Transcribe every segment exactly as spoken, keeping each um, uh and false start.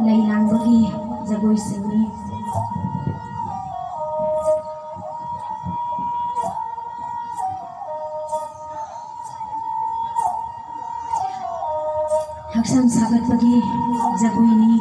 ꯂꯩ ꯂꯥꯡꯕꯒꯤ ꯖꯒꯣꯏꯁꯤꯡꯅꯤ꯫ ꯍꯛꯆꯥꯡ ꯁꯥꯒꯠꯄꯒꯤ ꯖꯒꯣꯏꯅꯤ꯫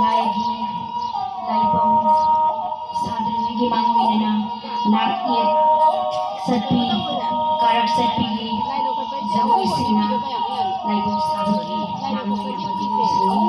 ꯂꯥꯏꯒꯤ ꯂꯥꯏꯕꯧ ꯁꯥꯗ꯭ꯔꯤꯉꯩꯒꯤ ꯃꯥꯡꯑꯣꯏꯅꯅ ꯂꯥꯛ ꯌꯦꯠ ꯆꯠꯄꯤ, ꯀꯥꯔꯛ ꯆꯠꯄꯤꯒꯤ ꯖꯒꯣꯏꯁꯤꯡꯅ ꯂꯥꯏꯕꯧ ꯁꯥꯕꯒꯤ ꯃꯥꯡꯑꯣꯏꯅꯕ ꯖꯒꯣꯏꯁꯤꯡꯅꯤ꯫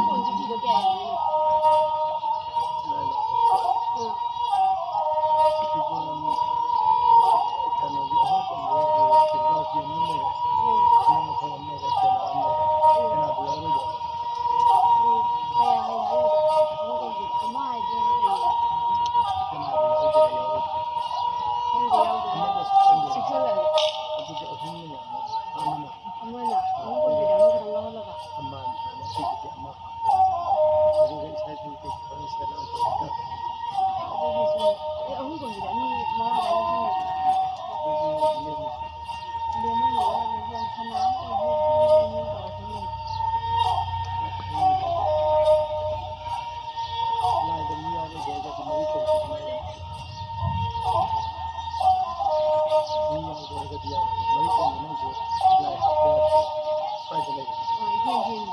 ꯑꯃꯅ ꯑꯍꯨꯝ ꯀꯣꯟꯕꯤꯗ ꯑꯃꯈꯛꯇꯪ ꯂꯧꯍꯜꯂꯒ꯫ ꯑꯃ ꯍꯥꯟꯅ ꯁꯤꯒꯤꯗꯤ ꯑꯃ ꯍꯥꯞꯄꯣ꯫ ꯑꯗꯨꯒ ꯏꯁꯥꯒꯤ ꯀꯩ ꯈꯤꯇꯪ ꯁꯦꯠꯂꯒ ꯇꯧꯕ ꯌꯥꯗꯦ꯫ ꯑꯗꯨꯒꯤꯁꯨ ꯑꯦ, ꯑꯍꯨꯝ ꯀꯣꯟꯕꯤꯗ ꯑꯅꯤ ꯃꯔꯥꯡ ꯀꯥꯏꯅ ꯊꯝꯃꯦ꯫ ꯑꯗꯨꯗꯤ ꯂꯦꯝꯃꯦ꯫ ꯂꯦꯝꯍꯜꯂꯒ ꯌꯥꯝ ꯁꯅꯥ ꯑꯃ ꯑꯣꯏꯕꯤ ꯑꯗꯨ ꯇꯧꯔꯛꯀꯅꯤ꯫ ꯂꯥꯏꯗ ꯃꯤ ꯌꯥꯎꯔꯣꯏꯗꯣꯏꯔꯒꯗꯤ ꯃꯔꯤ ꯀꯣꯟꯕꯤꯗ ꯃꯤ ꯌꯥꯎꯔꯣꯏ꯫ ꯃꯤ ꯌꯥꯎꯗ꯭ꯔꯒꯗꯤ ꯌꯥꯔꯣꯏ꯫ ꯃꯔꯤ ꯀꯣꯟꯕꯅ ꯍꯧꯖꯤꯛ ꯂꯥꯏ ꯍꯥꯞꯄ ꯌꯥꯗꯦ꯫ ꯁ꯭ꯋꯥꯏꯗ ꯂꯩꯕ꯫ ꯑꯣ, ꯌꯦꯡ, ꯌꯦꯡ꯫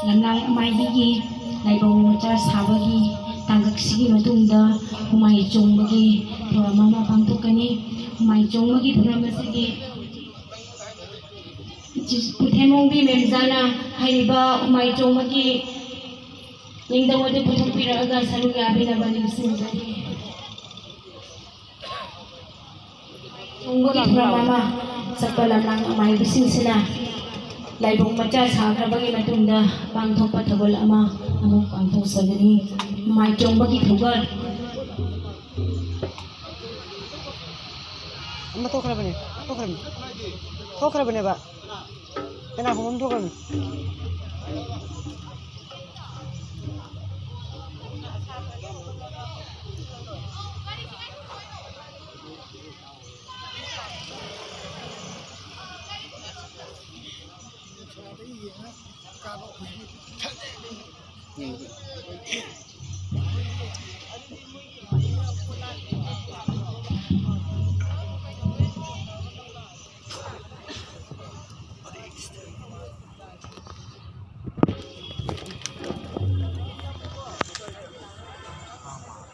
ꯂꯝꯂꯥꯡ ꯑꯃꯥꯏꯕꯤꯒꯤ ꯂꯥꯏꯕꯧ ꯃꯆꯥ ꯁꯥꯕꯒꯤ ꯇꯥꯡꯀꯛꯁꯤꯒꯤ ꯃꯇꯨꯡꯗ ꯍꯨꯃꯥꯏ ꯆꯣꯡꯕꯒꯤ ꯊꯧꯔꯝ ꯑꯃ ꯄꯥꯡꯊꯣꯛꯀꯅꯤ꯫ ꯍꯨꯃꯥꯏ ꯆꯣꯡꯕꯒꯤ ꯊꯧꯔꯝ ꯑꯁꯤꯒꯤ ꯄꯨꯊꯦꯝꯃꯣꯡꯕꯤ ꯃꯦꯝꯖꯥꯅ ꯍꯥꯏꯔꯤꯕ ꯍꯨꯃꯥꯏ ꯆꯣꯡꯕꯒꯤ ꯌꯦꯡꯗꯧ ꯑꯗꯨ ꯄꯨꯊꯣꯛꯄꯤꯔꯛꯑꯒ ꯁꯔꯨꯛ ꯌꯥꯕꯤꯅꯕ ꯅꯤꯡꯁꯤꯡꯖꯔꯤ꯫ ꯆꯣꯡꯕꯒꯤ ꯊꯧꯔꯝ ꯑꯃ ꯆꯠꯄ ꯂꯝꯂꯥꯡ ꯑꯃꯥꯏꯕꯤꯁꯤꯡꯁꯤꯅ ꯂꯥꯏꯕꯧ ꯃꯆꯥ ꯁꯥꯈ꯭ꯔꯕꯒꯤ ꯃꯇꯨꯡꯗ ꯄꯥꯡꯊꯣꯛꯄ ꯊꯧꯒꯜ ꯑꯃ ꯑꯃꯨꯛ ꯄꯥꯡꯊꯣꯛꯆꯒꯅꯤ꯫ ꯍꯨꯃꯥꯏ ꯆꯣꯡꯕꯒꯤ ꯊꯧꯒꯜ꯫ ꯑꯃ ꯊꯣꯛꯈ꯭ꯔꯕꯅꯦ, ꯊꯣꯛꯈ꯭ꯔꯕꯅꯦ, ꯊꯣꯛꯈ꯭ꯔꯕꯅꯦꯕ꯫ ꯀꯅꯥ ꯈꯣꯡꯕꯝ ꯊꯣꯛꯈ꯭ꯔꯕꯅꯦ꯫